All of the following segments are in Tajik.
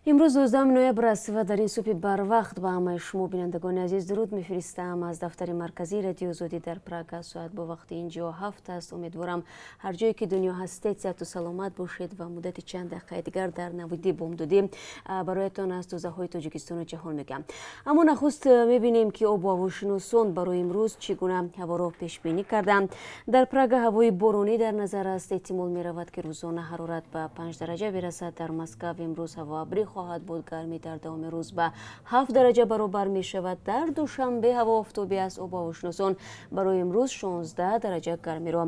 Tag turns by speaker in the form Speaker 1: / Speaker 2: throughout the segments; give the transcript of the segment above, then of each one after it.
Speaker 1: Имрӯз 12 ноябр аст ва дар ин субҳи барвақт ба ҳамаи шумо, бинандагони азиз, дуруд мефиристам. Аз дафтари марказии Радиои Озодӣ дар Прага соат бо вақти ин ҷо 7 аст. Умедворам, ҳар ҷое ки дунё ҳастед, сиҳату саломат бошед ва муддати чанд дақиқаи дигар дар навиди бомдодӣ бароятон аз тозаҳои Тоҷикистону ҷаҳон мегӯям. Аммо нахуст мебинем, ки обу ҳавошиносон барои имрӯз чӣ гуна ҳаворо пешбинӣ карданд. Дар Прага ҳавои боронӣ дар назар аст. Эҳтимол меравад, ки рӯзона ҳарорат ба 5 дараҷа бирасад. Дар Москав имрӯз ҳаво абрӣ хоҳад буд, гармӣ дар давоми рӯз ба 7 дараҷа баробар мешавад. Дар Душанбе ҳаво офтобӣ аст. Обу ҳавошиносон барои имрӯз 16 дараҷа гармиро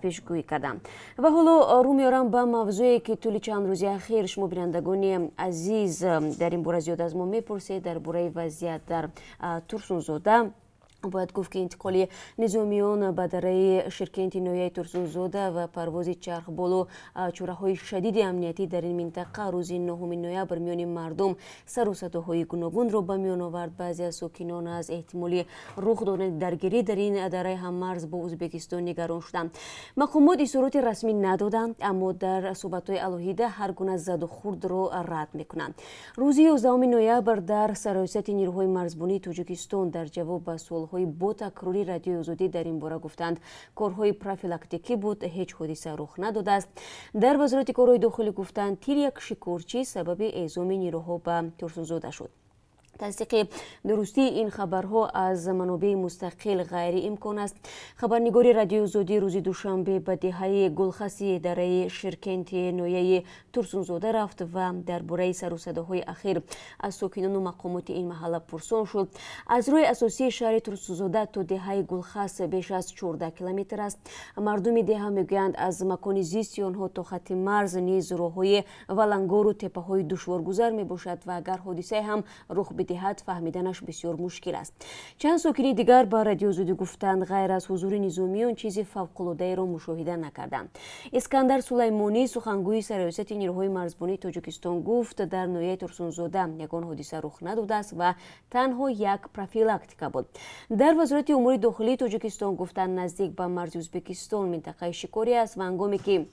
Speaker 1: пешгӯӣ карданд. Ва ҳоло рӯ меорам ба мавзӯе, ки тӯли чанд рӯзи ахир шумо, бинандагони азиз, дар ин бора зиёд аз мо мепурсед, дар бораи вазъият дар Турсунзода. Бояд гуфт, ки интиқоли низомиён ба дараи Ширкенти ноҳияи Турсунзода ва парвози чархболу чораҳои шадиди амниятӣ дар ин минтақа рӯзи 9 ноябр миёни мардум сару садоҳои гуногунро ба миён овард. Баъзе аз сокинон аз эҳтимоли рух додани даргирӣ дар ин дараи ҳаммарз бо Ӯзбекистон нигарон шуданд. Мақомот изҳороти расмӣ надоданд, аммо дар суҳбатҳои алоҳида ҳар гуна заду хурдро рад мекунанд. Рӯзи 11 ноябр дар Сарраёсати нирӯҳои марзбонии Тоҷикистон дар ҷавоб ба суолҳои бо такрори Радиои Озодӣ дар ин бора гуфтанд, корҳои профилактикӣ буд, ҳеҷ ҳодиса рух надодааст. Дар Вазорати корҳои дохилӣ гуфтанд, тири як шикорчӣ сабаби эъзоми нирӯҳо ба Турсунзода шуд. Тасдиқи дурустии ин хабарҳо аз манобеи мустақил ғайриимкон аст. Хабарнигори Радиои Озодӣ рӯзи душанбе ба деҳаи Гулхаси дараи Ширкенти ноҳияи Турсунзода рафт ва дар бораи сарусадоҳои ахир аз сокинону мақомоти ин маҳалла пурсон шуд. Аз роҳи асосии шаҳри Турсунзода то деҳаи Гулхас беш аз 14 километр аст. Мардуми деҳа мегӯянд, аз макони зисти онҳо то хатти марз низ роҳҳои валангору теппаҳои душворгузар мебошад ва агар ҳодисае ҳам рух бидиҳад, фаҳмиданаш бисёр мушкил аст. Чанд сокини дигар ба Радиои Озодӣ гуфтанд, ғайр аз ҳузури низомиён чизи фавқулодаеро мушоҳида накарданд. Искандар Сулаймонӣ, сухангӯи Сарраёсати нирӯҳои марзбонии Тоҷикистон, гуфт, дар ноҳияи Турсунзода ягон ҳодиса рух надодааст ва танҳо як профилактика буд. Дар Вазорати умури дохилии Тоҷикистон гуфтанд, наздик ба марзи Ӯзбекистон минтақаи шикорӣ аст ва ҳангоме ки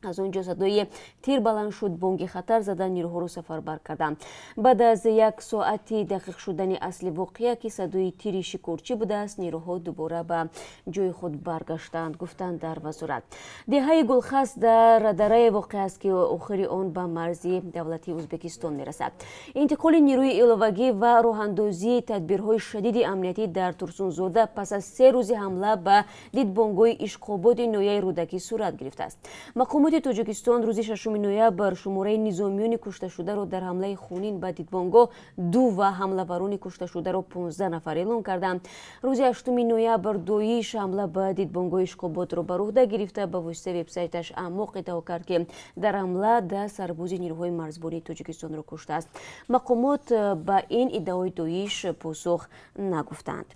Speaker 1: аз он ҷо садои тир баланд шуд, бонги хатар зада, нирӯҳоро сафарбар карданд. Баъд аз як соати дақиқ шудани асли воқеа, ки садои тири шикорчӣ будааст, нирӯҳо дубора ба ҷои худ баргаштанд, гуфтанд дар вазорат. Деҳаи Гулхас дар дарае воқеъ аст, ки охири он ба марзи давлатии Ӯзбекистон мерасад. Интиқоли нирӯи иловагӣ ва роҳандозии тадбирҳои шадиди амниятӣ дар Турсунзода пас аз 3 рӯзи ҳамла ба дидбонгоҳи Ишқободи ноҳияи Рӯдакӣ сурат гирифтааст. Мақомоти Тоҷикистон рӯзи 6 ноябр шумораи низомиёни кушташударо дар ҳамлаи хунин ба дидбонгоҳ ду ва ҳамлаварони кушташударо 15 нафар эълон карданд. Рӯзи 8 ноябр Доиш ҳамла ба дидбонгоҳи Ишқободро бар уҳда гирифта, ба воситаи вебсайташ Аъмоқ иддао кард, ки дар ҳамла 10 сарбози нирӯҳои марзбонии Тоҷикистонро куштааст. Мақомот ба ин иддаои Доиш посух нагуфтанд.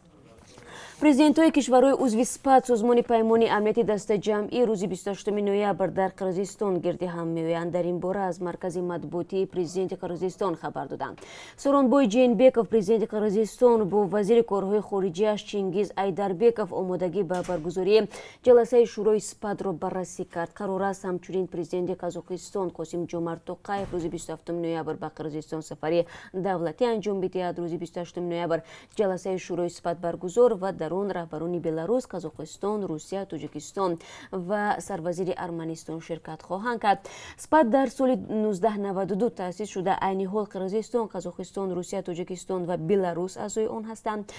Speaker 1: Президентҳои кишварҳои узви СПАТ, Созмони Паймони Амнияти Дастаҷамъӣ, рӯзи 28 ноябр дар Қирғизистон гирди ҳам меоянд. Дар ин бора аз маркази матбуотии президенти Қирғизистон хабар доданд. Сооронбой Жээнбеков, президенти Қирғизистон, бо вазири корҳои хориҷиаш Чингиз Айдарбеков омодагӣ ба баргузории ҷаласаи Шӯрои СПАТро баррасӣ кард. Қарор аст, ҳамчунин президенти Қазоқистон Қосим Ҷомарт Тоқаев рӯзи 27 ноябр ба Қирғизистон сафари давлатӣ анҷом бидиҳад. Рӯзи 28 ноябр ҷаласаи Шӯрои СПАТ баргузор ва дар он раҳбарони Беларус, Қазоқистон, Русия, Тоҷикистон ва сарвазири Арманистон ширкат хоҳанд кард. СПАТ дар соли 1992 таъсис шуда, айни ҳол Қирғизистон, Қазоқистон, Русия, Тоҷикистон ва Беларус аъзои он ҳастанд.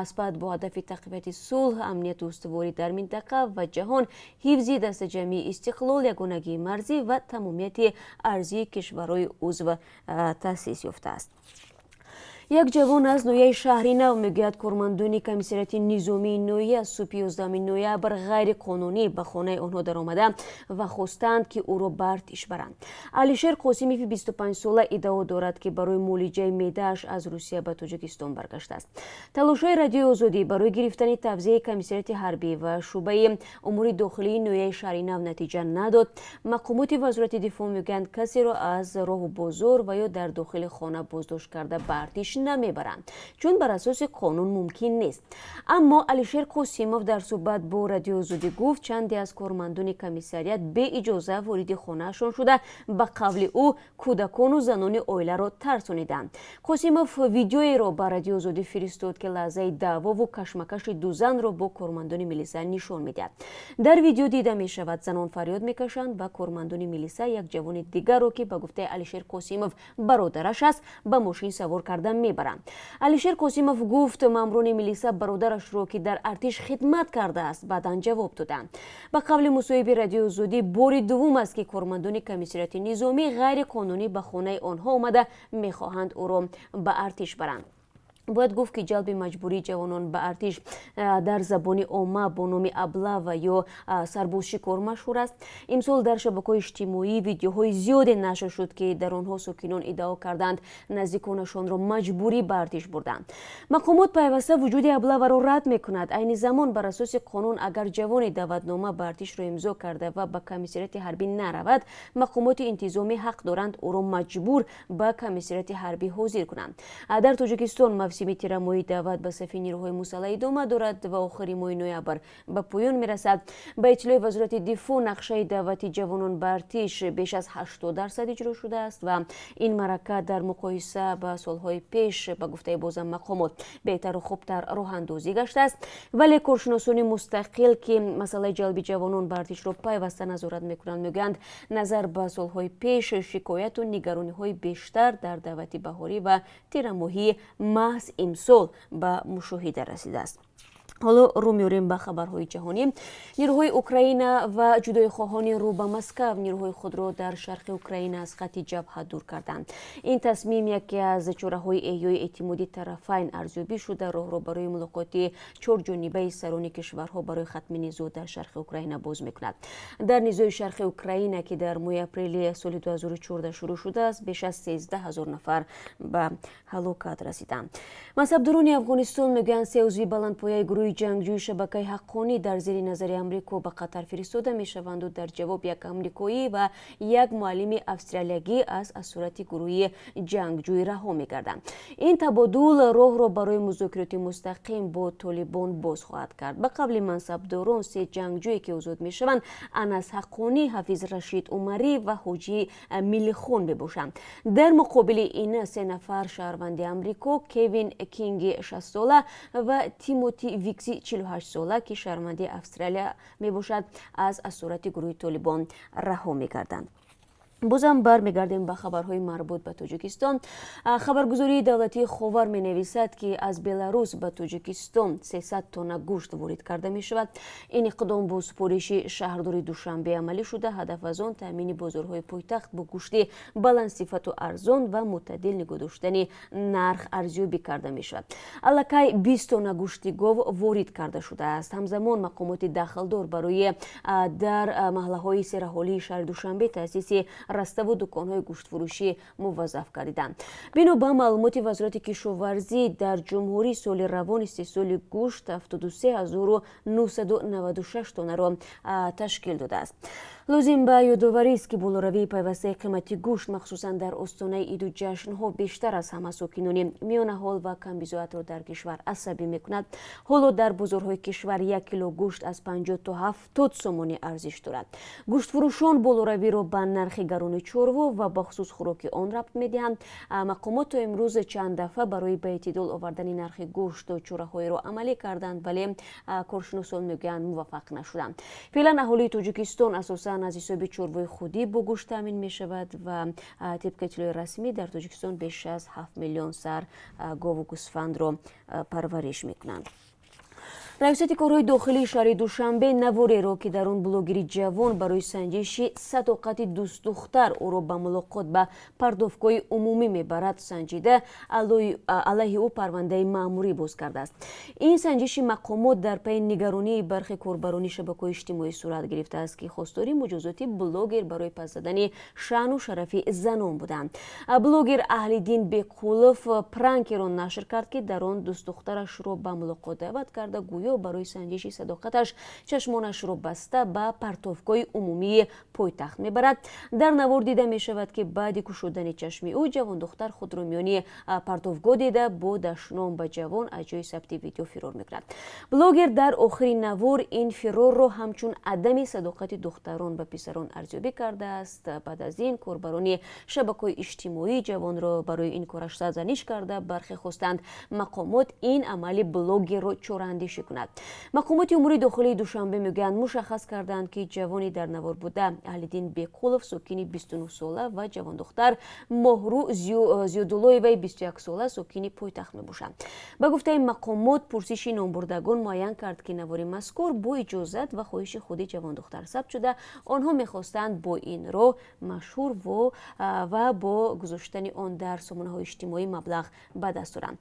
Speaker 1: СПАТ бо ҳадафи тақвияти сулҳ, амнияту устуворӣ дар минтақа ва ҷаҳон, ҳифзи дастаҷамъии истиқлол, ягонагии марзӣ ва тамомияти арзии кишварҳои узв таъсис ёфтааст. Як ҷавон аз ноҳияи Шаҳри Нав мегӯяд, кормандони комиссариати низомии ноҳия субҳи 11 ноябр ғайриқонунӣ ба хонаи онҳо даромада ва хостанд, ки ӯро ба артиш баранд. Алишер Қосимови 25-сола иддао дорад, ки барои муолиҷаи меъдааш аз Русия ба Тоҷикистон баргаштааст. Талошҳои Радиои Озодӣ барои гирифтани тавзеҳи комиссариати ҳарбӣ ва шӯъбаи умури дохилии ноҳияи Шаҳри Нав натиҷа надод. Мақомоти Вазорати дифоъ мегӯянд, касеро аз роҳу бозор ва ё дар дохили хона боздошт карда ба артиш Артиш намебаранд, чун бар асоси қонун мумкин нест. Аммо Алишер Қосимов дар суҳбат бо Радиои Озодӣ гуфт, чанде аз кормандони комиссариат беиҷоза вориди хонаашон шуда, ба қавли ӯ, кӯдакону занони оиларо тарсониданд. Қосимов видеоеро ба Радиои Озодӣ фиристод, ки лаҳзаи даъвову кашмакаши ду занро бо кормандони милиса нишон медиҳад. Дар видео дида мешавад, занон фарёд мекашанд ва кормандони милиса як ҷавони дигарро, ки ба гуфтаи Алишер Қосимов бародараш аст, ба мошин савор карда мебаранд. Алишер Қосимов гуфт, маъмурони милиса бародарашро, ки дар артиш хидмат кардааст, баъдан ҷавоб доданд. Ба қавли мусоҳиби Радиои Озодӣ, бори дуввум аст, ки кормандони комиссариати низомӣ ғайриқонунӣ ба хонаи онҳо омада, мехоҳанд ӯро ба артиш баранд. Бояд гуфт, ки ҷалби маҷбурии ҷавонон ба артиш дар забони омма бо номи облава ё сарбозшикор машҳур аст. Имсол дар шабакаҳои иҷтимоӣ видеоҳои зиёде нашр шуд, ки дар онҳо сокинон иддао карданд, наздиконашонро маҷбурӣ ба артиш бурданд. Мақомот пайваста вуҷуди облаваро рад мекунад. Айни замон, бар асоси қонун, агар ҷавоне даъватнома ба артишро имзо карда ва ба комиссариати ҳарбӣ наравад, мақомоти интизомӣ ҳақ доранд ӯро маҷбур ба комиссариати ҳарбӣ ҳозир кунанд. Дар Тоҷикистон мавсими тирамоҳии даъват ба сафи нирӯҳои мусаллаҳ идома дорад ва охири моҳи ноябр ба поён мерасад. Ба иттилои Вазорати дифоъ, нақшаи даъвати ҷавонон ба артиш беш аз 80% иҷро шудааст ва ин маърака дар муқоиса ба солҳои пеш, ба гуфтаи бозам мақомот, беҳтару хубтар роҳандозӣ гаштааст. Вале коршиносони мустақил, ки масъалаи ҷалби ҷавонон ба артишро пайваста назорат мекунанд, мегӯянд, назар ба солҳои пеш шикояту нигарониҳои бештар дар даъвати баҳорӣ ва тирамоҳии маҳз имсол ба мушоҳида расидааст. Ҳоло рӯ меорем ба хабарҳои ҷаҳонӣ. Нирӯҳои Украина ва ҷудоихоҳони рӯ ба Москав нирӯҳои худро дар шарқи Украина аз хатти ҷабҳа дур карданд. Ин тасмим яке аз чораҳои эҳёи эътимоди тарафайн арзёбӣ шуда, роҳро барои мулоқоти чорҷонибаи сарони кишварҳо барои хатми низоъ дар шарқи Украина боз мекунад. Дар низои шарқи Украина, ки дар моҳи апрели соли 2014 шурӯъ шудааст, беш аз 13 ҳазор нафар ба ҳалокат расиданд. Мансабдорони Афғонистон мегӯянд, се узви баландпояи гурӯҳи ҷангҷӯи шабакаи Ҳаққонӣ дар зери назари Амрико ба Қатар фиристода мешаванду дар ҷавоб як амрикоӣ ва як муаллими австралиягӣ аз асорати гурӯҳи ҷангҷӯй раҳо мегарданд. Ин табодул роҳро барои музокироти мустақим бо Толибон боз хоҳад кард. Ба қавли мансабдорон, се ҷангҷӯе, ки озод мешаванд, Анас Ҳаққонӣ, Ҳафиз Рашид Умарӣ ва Ҳоҷӣ Миллихон мебошанд. Дар муқобили ин се нафар шаҳрванди Амрико, Кевин Кинги 60-сола ва Тимоти Викси 48-сола, ки шаҳрванди Австралия мебошад, аз асорати гурӯҳи Толибон раҳо мегарданд. Бозам бармегардем ба хабарҳои марбут ба Тоҷикистон. Хабаргузории давлатии Ховар менависад, ки аз Беларус ба Тоҷикистон 300 тонна гӯшт ворид карда мешавад. Ин иқдом бо супориши шаҳрдори Душанбе амалӣ шуда, ҳадаф аз он таъмини бозорҳои пойтахт бо гӯшти баландсифату арзон ва мӯътадил нигоҳ доштани нарх арзёбӣ карда мешавад. Аллакай 20 тонна гӯшти гов ворид карда шудааст. Ҳамзамон мақомоти дахлдор барои дар маҳаллаҳои сераҳолии шаҳри Душанбе таъсиси раставу дуконҳои гӯштфурӯшӣ муваззаф гардиданд. Бино ба маълумоти Вазорати кишоварзӣ, дар ҷумҳурӣ соли равон истеҳсоли гӯшт 73 996 тоннаро ташкил додааст. Лозим ба ёдоварист, ки болоравии пайвастаи қимати гӯшт, махсусан дар остонаи иду ҷашнҳо, бештар аз ҳама сокинони миёнаҳол ва камбизоатро дар кишвар асабӣ мекунад. Ҳоло дар бозорҳои кишвар як кило гӯшт аз 50 то 70 сомонӣ арзиш дорад. Гӯштфурӯшон болоравиро ба нархи гарони чорво ва бахусус хӯроки он рабт медиҳанд. Мақомот то имрӯз чанд дафъа барои ба эътидол овардани нархи гӯшт чораҳоеро амалӣ карданд, вале коршиносон мегӯянд, муваффақ нашуданд. Феълан аҳолии Тоҷикистон асосан аз ҳисоби чорвои худӣ бо гӯшт таъмин мешавад ва тибқи иттилои расмӣ, дар Тоҷикистон беш аз 7 миллион сар гову гӯсфандро парвариш мекунанд. Раёсати корҳои дохилии шаҳри Душанбе навореро, ки дар он блогери ҷавон барои санҷиши садоқати дӯстдухтар ӯро ба мулоқот ба партовгоҳи умумӣ мебарад, санҷида, алайҳи ӯ парвандаи маъмурӣ боз кардааст. Ин санҷиши мақомот дар пайи нигаронии бархе корбарони шабакаҳои иҷтимоӣ сурат гирифтааст, ки хостори муҷозоти блогер барои паст задани шаъну шарафи занон буданд. Блогер Аҳлиддин Бекқулов пранкеро нашр кард, ки дар он дӯстдухтарашро ба мулоқот даъват карда, гӯё Гӯё барои санҷиши садоқаташ чашмонашро баста ба партовгоҳи умумии пойтахт мебарад. Дар навор дида мешавад, ки баъди кушодани чашми ӯ ҷавондухтар худро миёни партовгоҳ дида, бо дашном ба ҷавон аз ҷои сабти видео фирор мекунад. Блогер дар охири навор ин фирорро ҳамчун адами садоқати духтарон ба писарон арзёбӣ кардааст. Баъд аз ин корбарони шабакаҳои иҷтимоӣ ҷавонро барои ин кораш сарзаниш карда, бархе хостанд мақомот ин амали блогерро чораандешӣ кунад. Мақомоти умури дохилии Душанбе мегӯянд, мушаххас карданд, ки ҷавони дар навор буда Аҳлиддин Бекқулов, сокини 29 сола, ва ҷавондухтар Моҳрӯ Зиёдуллоеваи 21 сола, сокини пойтахт мебошанд. Ба гуфтаи мақомот, пурсиши номбурдагон муайян кард, ки навори мазкур бо иҷозат ва хоҳиши худи ҷавондухтар сабт шуда, онҳо мехостанд бо ин роҳ машҳур ва бо гузоштани он дар сомонаҳои иҷтимоӣ маблағ ба даст оранд.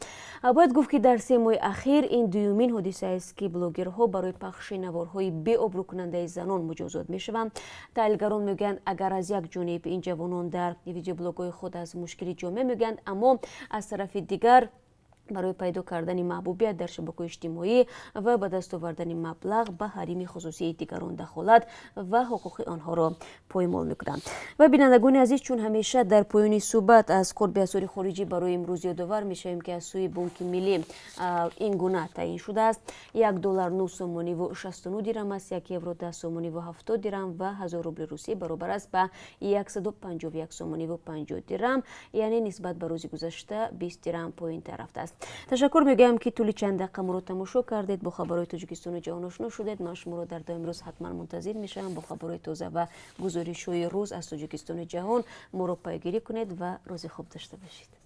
Speaker 1: Бояд гуфт, ки дар 3 моҳи ахир ин дуюмин ҳодисаест, ки блогерҳо барои пахши наворҳои беобрӯкунандаи занон муҷозот мешаванд. Таҳлилгарон мегӯянд, агар аз як ҷониб ин ҷавонон дар видеоблогҳои худ аз мушкили ҷомеа мегӯянд, аммо аз тарафи дигар барои пайдо кардани маҳбубият дар шабакаҳои иҷтимоӣ ва ба даст овардани маблағ ба ҳарими хусусии дигарон дахолат ва ҳуқуқи онҳоро поймол мекунанд. Ва бинандагони азиз, чун ҳамеша дар поёни суҳбат аз қурби асъори хориҷӣ барои имрӯз ёдовар мешавем, ки аз сӯи Бонки Миллӣ ин гуна таъин шудааст. 1 доллар 9 сомониву 69 дирам аст, 1 евро 10 сомониву 70 дирам ва 1000 рубли русӣ баробар аст ба 151 сомониву 50 дирам, яъне нисбат ба рӯзи гузашта 20 дирам поёнтар рафтааст. Ташаккур мегӯям, ки тӯли чанд дақиқа моро тамошо кардед, бо хабарҳои Тоҷикистону ҷаҳон ошно шудед. Ман шуморо дар давоми рӯз ҳатман мунтазир мешавам. Бо хабарҳои тоза ва гузоришҳои рӯз аз Тоҷикистону ҷаҳон моро пайгирӣ кунед ва рӯзи хуб дошта бошед.